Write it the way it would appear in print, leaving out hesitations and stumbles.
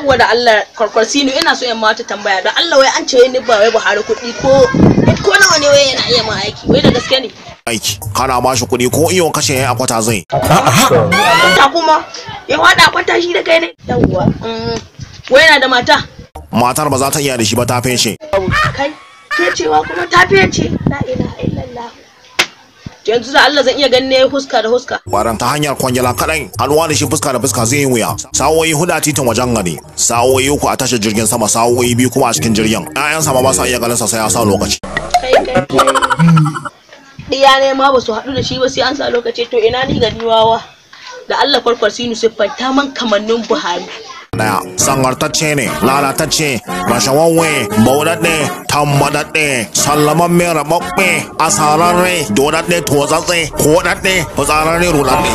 Yawwa da Allah kwarkwarsinu ina so in ma wata tambaya da Allah, wai an ce wai ni ba wai Buhari kuɗi ko nawa ne wai yana iya ma aiki, wai da gaske ne? Aiki kana ba shi kuɗi ko iyo kashe yayi akwata zai. Ta kuma ya wada kwata shi da kai ne. Yawwa, wai yana da mata? Matar ba za ta iya da shi ba, ta feshe. Kai ke cewa kuma ta fece, la ilaha illallah. Yanzu da Allah zan iya ganin ne huska da huska? Baran ta hanyar kwangila kaɗai, haɗuwa da shi fuska da fuska zai yi wuya. Sa'o'i 4 a titin wajen gari, sa'o'i 3 a tashar jirgin sama, sa'o'i 2 kuma a cikin jirgin. Ƴaƴansa ma ba sa iya ganin sa sai ya sa lokaci. Kai kai kai, diya ne ma ba su haɗu da shi ba sai an sa lokaci, to ina ni gani wawa. Da Allah kwarkwarsinu, siffanta man kamannin Buhari. Daya, sangartacce ne, lalatacce, rashawanwe, bauɗaɗɗe, tambaɗaɗɗe, sallamamme, raɓaɓɓe, asararre, doɗaɗɗe, totsatse, koɗaɗɗe, fitsararre, ruɗaɗɗe.